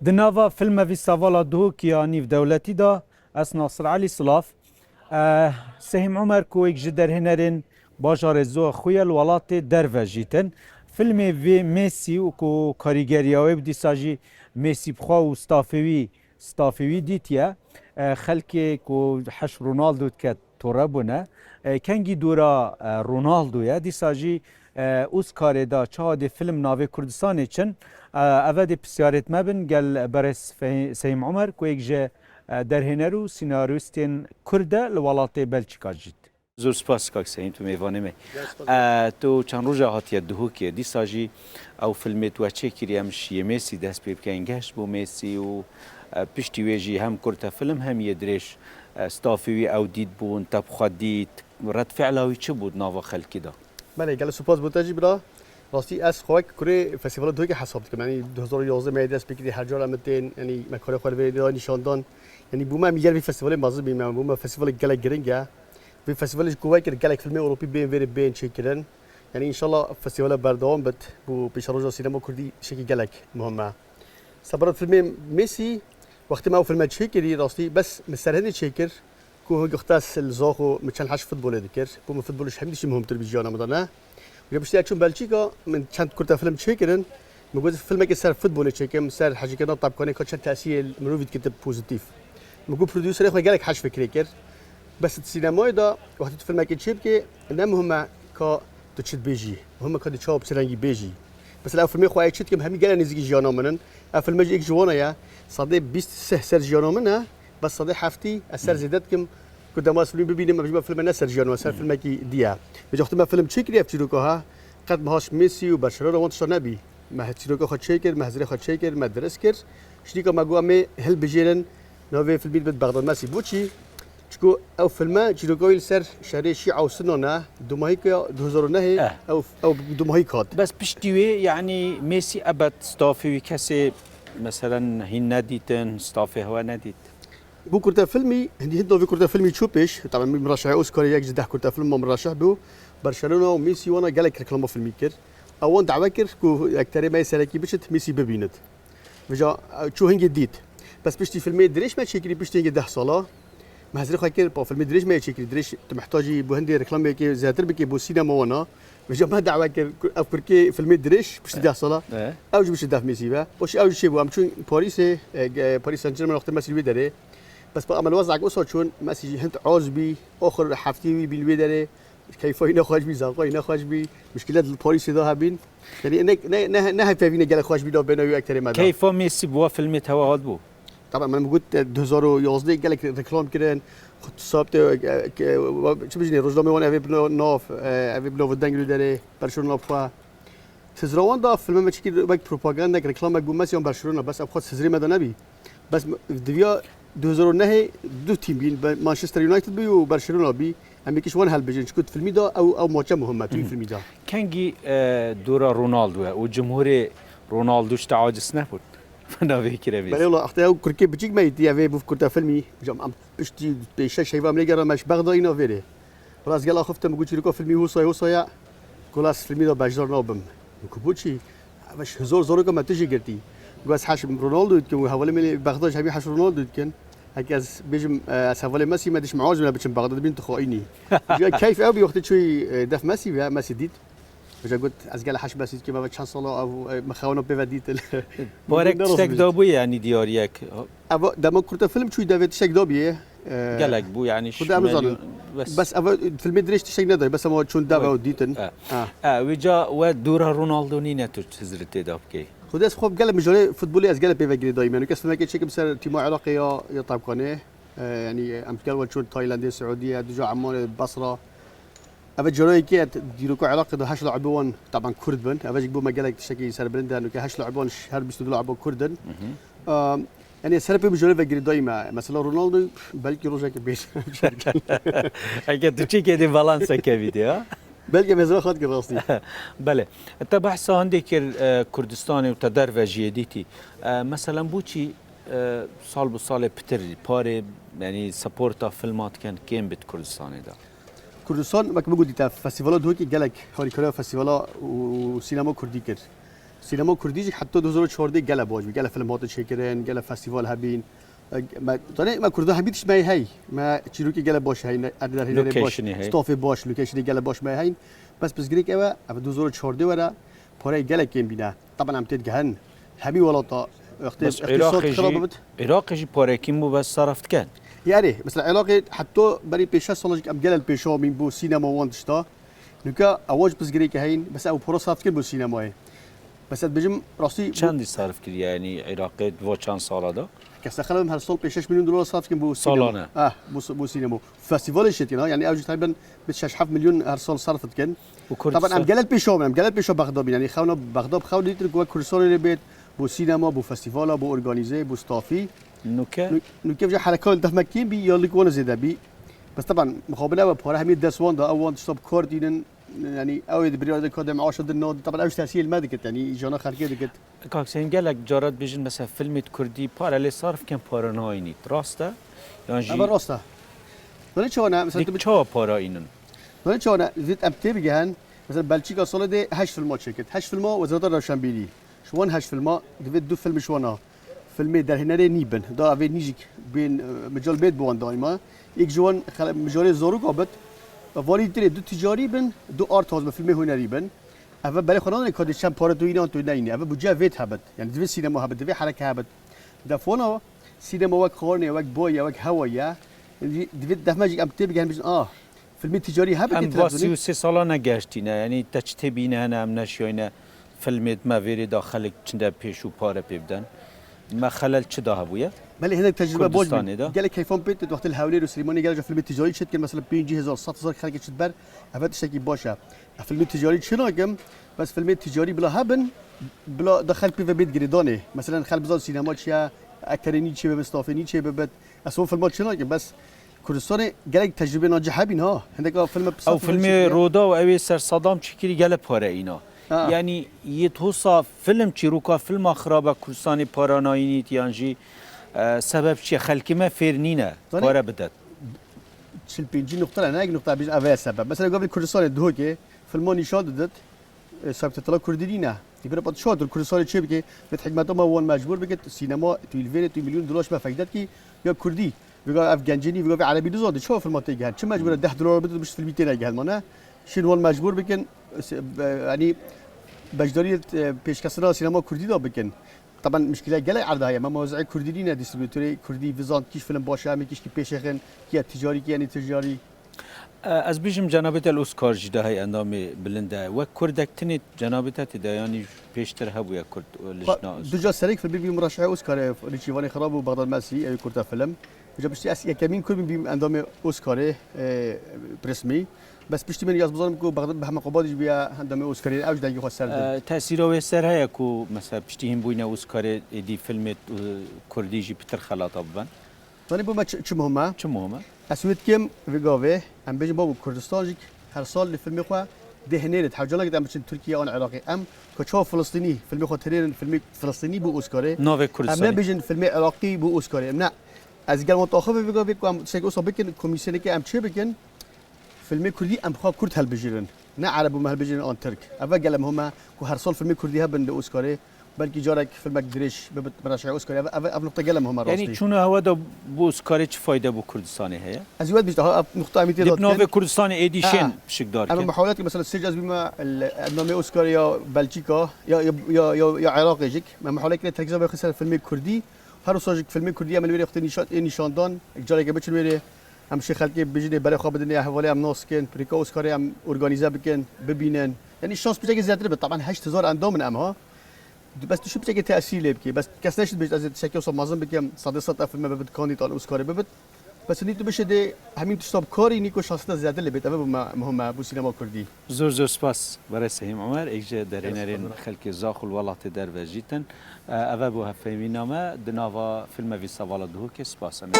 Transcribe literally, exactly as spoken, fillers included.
Di nava filmevî Savala Duhokî ya nîvdewletî de ez Nasir Elî silav. Eh, Sehîm Omer ku yek ji derhênerên bajarê Zoxuye li welatê derve jîtin. Filmê vê Mesî û ku karîgeriya wê bi dîsa jî Mesî bi xwe û stafê wî, stafê wî dîtiye. Eh, xelkê ku heş Ronaldo diket tore bûne. Eh, kengî dora, eh, Ronaldo ye. Dîsa jî, eh, Oscarê da çawa dê film navê Kurdistanê çin. Eh, eve dê pisyarêt me bin gel berêz Fe-, Seyim Omer ku yek ji, eh, derhêner û senaristên Kurd e li welatê Belçika jît. Zor spas kak Seyim, tu mêvanê me. Eh, tu çend roja hatiye Duhokê. Dîsa jî ew filmê tu we çêkiriye em ji yê Mesî dest pê bikin. Geş bû Mesî û, eh, piştî wê jî hem kurte film hem yê dirêj, eh, stafê wî ew dît bûn, te bi xwe dît. Red fi'la wî çi bû di nava xelkî de? Belê, gelek spas bo te jî bira. Rastî ez xwe wek kurê festîvala Duhokê hesab dikim. Yanî du hezar û yazdeh me dest pê kiriye, her cara me tên, yanî me karê xwe li vê da nîşan dan. Yanî bo me em yer vî festîvalê mezin bîn, me bo me festîvalek gelek giring e. Vî festîvalê ji ku wekir gelek filmê Ewropî bên vêrê bên çêkirin. Yanî înşallah festîvala berdewam bit, bo pêşeroja sînema kurdî tiştekî gelek muhim e. Sebera filmê Mesî, wextê me ew filme çêkirî, rastî bes min ser hindê çêkir, ku hingixtas li Zaxo min çend heş futbolê dikir. Bo min futbol ji hemî tiştî muhimtir bî jiyana min de, ne? Ji piştî ez çûm Belçîka, min çend kurte film çêkirin. Min got, filmekê ser futbolê çêkim, ser hejîkirina tepkanê ka çend tesîrê li mirovî dikitib pozîtîf. Min got, prodûserê xwe gelek heş fikrê kir. Bes di sînemayê de, wextê tu filmekê çêbikê, ne muhim e ka tu çi dibêjî. Muhim e ka tu çawa bi çi rengî bêjî. Mesela ev filmê xwe ez çi dikim, hemî gelek nêzîkî jiyana min in. Ev filme jî yek ji wan e. Sedê bîst sih ser jiyana min e. Bes sedê heftî ez ser zêde dikim ku dema ez filmê bibînim, em jî me filme ne ser jiyana, ser filmekî dî ye. Vêca wextê me film çêkirî ev çîroka ha, qet me haş Mesî û Barcelona wan tişta nebî. Me çîroka xwe çêkir, me hizrê xwe çêkir, me dirist kir. Ji dîka me got em ê hilbijêrin, navê filmî bit Bexdad Mesî. Boçî? Çiku ew filme çîroka wî li ser şerê Şîa û Sunna ne, dumahîka du hezar û nehê, Eh. ew, ew dumahîk hat. Bes piştî wê, yanî Mesî ebed stafê wî kesê, meselen, hîn nedîtin, stafê hewe nedît. Bo kurte filmî, hindî hin dovî kurte filmî çû pêş, tabii miraşehê Oscarê yek ji deh kurte film ma miraşeh bû, Barcelona û Mesî wana gelek reklama filmî kir. Ewan dawe kir ku ekterê me yê serekî biçit, Mesî bibînit. Vêca, e, çû hingê dît. Bes piştî filmê dirêj me çêkirî, piştî hingê deh sala, me hizrê xwe kir, pa filmê dirêj me yê çêkirî, dirêj tu mihtacî bo hindê reklamekê zêdetir bikê bo sînema wana. Vêca me dawe kir, ku ev kurkê filmê dirêj, piştî deh sala, E. ew jî biçe def Mesî be. Boşî ew jî çêbû, em çûn Parîsê, e, ge-, Paris Saint-Germain wextê Mesî wê derê. Bes pa em li wezek wisa çûn, Mesî jî hind az bî, oxir heftiyê wî bîn wê derê. Keyfa wî nexweş bî, zaqa wî nexweş bî, muşkilet li polîsê de hebîn. Yanî ne, ne, ne, ne hevpeyvîne gelek xweş bî navbeyna wî ekterê me de. Keyfa Mesî bi wa filmê tewa hat bû. Tabii, min got, e, du hezar û yazdeh gelek reklam kirin. Xut sabte, e, ke, wa, çi bijîne, rojnamê wan evê bi nav, e, evê bi nav deng li derê, Barcelona xwe. Hizra wan da filme me çikî wek propagandek, reklamek bû Messi yan Barcelona, bes ev xwe hizrê me de nebî. Bes m-, diviya du hezar û nehê du tîm bîn, be-, Manchester United bî û Barcelona bî. Em yekî ji wan helbijin, çiku filmî da ew, ew maçe muhim e, tu Hı hı. filmî da. Kengî, e, dora Ronaldo e û cumhurê Ronaldo ji te aciz nebûn. Navê kire vê. Belê wala, exte ew kurkê biçîk me yî, evê bû kurte filmî. Cam em piştî pêşe şeyva em lê gera me ji Bexda îna vêrê. Wala ez gel axiftim, got çîroka filmî Husay Husaya, got ez filmî de beşdar nabim. Got boçî? Ev ji hezar zaroka me tijî girtî. Got ez heş Ronaldo dikim û hevalê me lê Bexda ji hemî heş Ronaldo dikin. Heke ez bêjim, e, ez hevalê Mesî me dişim aciz me biçim Bexda dibîn tu xaînî. Ji keyf ew bî wextê çûyî, e, def Mesî ve, Mesî dît. Vêca got, ez gel heş Mesî dikim, ev çend sala ev, e, min xewna pê ve dîtin. Parek Got, ne tiştek razî dabû, yanî diyariyek. Ev dema kurte film çûyî devê tiştek dabî. E, Gelek bû, yanî Xwedê em zanin. Bes. Bes ev filmê dirêj tiştek nedayî, bes ema çûn dev ew dîtin. E. Ha. E, wêca we dora Ronaldo nîne tu hizrê tê de bikey. Xwedê ez xwe gelek mijarê futbolê ez gelek pê ve girêdayî me. Kes filmekê çêkim ser tîma Iraqê ya, ya Tavkanê. E, yanî em gel we çûn Taylandê, Siûdiye, dûja Emanê, Basra. Ev carayekê et dîroka Iraqê de heşt laibê wan taban Kurd bin. Ev jî bo me gelek tiştekî serbilind e. Nuke heşt laibê wan ji her bîst û du laiba Kurd in. Hı hı. Em, yanî ser pê mijarê ve girêdayî me. Mesela Ronaldo belkî rojekê bêj. Eke tu çêkê dê balans kevî dê, ha? Belkî mezra xat kir rastî. Belê. Te behsa hindê kir, e, Kurdistanê û te derve jiyê dîtî. E, meselen boçî, e, sal bi salê pitir parê, yanî supporta filma dikin kêm bit Kurdistanê de? Kurdistan, wek min gotî te, festîvala Duhokê gelek harîkariya festîvala û sînema kurdî kir. Sînema kurdî jî heta du hezar û çardeh gele baş bî. Gele film hate çêkirin, gele festîval hebîn. E, me, tanê me kurda hemî tişt me hey. Me çîrokê gele baş hey, ne, erdê derhênerê baş, Locationê hey. Staffê baş, locationê gele baş me hey. Bes pirsgirêk ew e, ev du hezar û çardeh were, pareyê gelek kêm bîne. Taban em tê digehin. Hemî welata, wextê Bes iqtisad Iraqê xirab jî, bibit. Iraqê jî pareyê kêm bû, bes sarf dikin. Erê, mesela Iraqê heta berî pênc şeş salajik em gelek pêşa bîn bo sînema wan tişta. Nuke ew ji pirsgirêkê heyin, bes ew para sarf dikin bo sînemayê. Bes ez dibêjim rastî. Çendî sarf kiriye, yanî Iraqê di va çend sala de? Kes nexelibim her sal pênc şeş milyon dolar sarf dikin bo sînema. Salane. Ah, bo, bo sînema. Festîvalê şêt dikin, ha, yanî ew jî teqrîben bi şeş heft milyon her sal sarf dikin. Û Taban em Kurdistan? Gelek pêşa bîn, em gelek pêşa Bexda bîn. Yanî xewna Bexda bi xew dîtir ku wek Kurdistanê lê bêt, bo sînema, bo festîvala, bo organîze, bo stafî. Nuke? Nu-, nuke vêca herekan def me kêm bî, ya lik wan zêde bî. Bes taban, mixabin ew e, pare hemî dest wan da, ew wan tişta bi kar tînin. Yanî ew ê di biryar de ka de meaşa din nod. Taban ew ji tesîrê li me dikit, yanî jana xelkê dikit. Kak Hüseyin, gelek cara dibêjin, mesela filmê kurdî pare lê sarf ken pare nayînît. Rast e? Yan jî Eva rast e. Zanî çawa ne? Mesela dik tu bi- çawa para înin? Zanî çawa ne? Zît em tê bigehin. Mesela Belçîka salê de heşt filma çêkit. Heşt filma Wezareta Rewşenbîrî. Ji wan heşt filma divê du film ji wana filmê derhênerê nî bin. Da evê nî jîk bên, e, mical bêt bi wan daîma. Yek ji wan xele-, mijarê zaroka bit. Valî tirê du ticarî bin, du art house bin, filmê hunerî bin. Ev berê xwe nadine kadê çend pare tu înan tu neyne. Ev budce vêt hebit. Yani divê sînema hebit, divê hereke hebit. Defona sînema wek xwarinê, wek boye, wek hewa ye. Divê def me jîk em tê bigehin bijin, ah, filmê ticarî hebe Em ki va sî û sê sala negeştîne, yanî te çi tê bîne hene em neşiyayne filmê me vêrê da xelk çinde pêş û pare pê biden. Me xelel çi da hebûye? Belê hinek tecrübe baş Kurdistanê bîn. Da. Gelek keyfan pê tê wextê li Hewlêr û Silêmaniyê gelek jî filmê ticarî çêt kir, mesela pêncî hezar, sed hezar xelkê çi diber, ev tiştekî baş e. Ev filmê ticarî çi nakim, bes filmê ticarî bila hebin, bila da xelk pê ve bêt girêdanê. Mesela xelk bizan sînema çi ye, ekterê nî çê bibit, stafê nî çê bibit. Ez hon filma çi nakim, bes Kurdistanê gelek tecrübê na cih hebîn ha. Hindek a filme Ew filmê Roda û ew ê ser Sadam çêkirî gele pare îna. Ha. Yanî yê tosa film çîroka filma xirabe Kurdistanê para nayînît yan jî, e, sebeb çi ye? Xelkê me fêr nîne Zanî- pare bidet. Çil pêncî nuqte ne, ne yek nuqte bîst ev e sebeb. Mesela gavê Kurdistanê Duhokê filma nîşan didit. E, sahip tetala Kurdî nîne. Dî bira pat şatir Kurdistanê çê bike, vet hikmeta me wan mecbur bike, sînema, tu îlvêrê, tu milyon dolar me feydet ki, ya Kurdî. Vêga ev gencê nî, vêga vê erebî nizan, çawa filma tê gehen? Çi mecbur e deh dolar bide, tu bişt filmî têne gehen, mane? Şin wan mecbur bikin, se-, be-, yanî, beşdarî, e, pêşkesina sînema Kurdî da bikin. Taban mişkîle gelek erda heye, me mewzeyê Kurdî nîne, distributörê Kurdî, vizan kîş film baş e, em ê kîşkî pêşexin, kiye ticarî, kiye nî ticarî. E, ez bijim cenabê te li Oskar jî de hey endamê bilind e. Wek Kurdek tinê cenabê te tê de yanî pêştir hebûye Kurd, e, li Ba-, jina Oskar? Du ca serek filmê bîm reşehe Oskarê, Nîçîvanê Xirab û Bexdad Mesî, ew ê kurta film. Ji piştî ez yekemîn Kurd bîm endamê Oskarê, e, resmî. Bes piştî min yaz bizanim ku Bexdad Mehmet Qobadî jî bûye endamê Oskarê, ew ji dengê xwe ser din. E, tesîra wê ser heye ku mesela piştî hîn bûyne Oskarê êdî filmê, e, Kurdî jî pitir xelata biben? Zanî bo me çi, çi muhim e? Çi muhim e? Ez wê dikim vê gavê, em bêjin babo Kurdistan jî her sal li filmê xwe dê hinêrê, hewcalek em biçin Tirkiye an Iraqê. Em ku çawa Filistînî, filmê xwe tinêrin, filmê Filistînî bû Oskarê. Navê Em Kurdistanê. Nebêjin filmê Iraqî bû Oskarê. Em ne. Ez gel wan taxivê vê gavê ku em tiştekî wisa bikin, komîsyonekê em çê bikin. Filmê Kurdî em xwe Kurd helbijêrin. Ne Ereb û me helbijêrin an Tirk. Ev e gele muhim e ku her sal filmê Kurdî hebin li Oskarê. Belkî carek filmek dirêj bibit miraşeya Oskarê. Ev, ev, ev nuqte gele muhim e rastî. Yanî çûna hewa da bu Oskarê çi fayde bo Kurdistanê heye? Ez wet bîst, ha, ev nuqta em ê tê Dib navê Kurdistanê êdî şên pişikdar kin. Em muhawlet ki mesela sê cez bîme endamê Oskarê ya Belçîka, ya, ya, ya, ya, ya Iraqê jîk. Em muhawlet kine terkîza bixin ser filmê Kurdî. Her wisa jîk filmê Kurdî em li wêrê xwe tê nîşan, ê nîşandan. Careke biçin wêrê. Em şê xelkê bijinê berê xwe bidinê, hevalê em nas kin, pirîka Oskarê em organîze bikin, bibînin. Yanî şans piçekê zêdetir be. Taban heşt hezar endam in em ha. Bes tu şi piçekê tesîr lê bikê. Bes kes neşit bêjt ez ê tiştekê wisa mezin bikim, sedê sed ev filme bibit, kandîd an Oskarê bibit. Bes nî tu bişê dê hemî tişta bi karî nî ku şansî te zêdetir lê bêt. Ev e bo me muhim e, bo sînema Kurdî. Zor zor spas. Berê Sehîm Omer, êk ji derhênerên xelkê zax û li welatê derve jîtin. Ev e bo hevpeyvîna me di nava filmevîsa Vala Duhokê. Spas. Em ê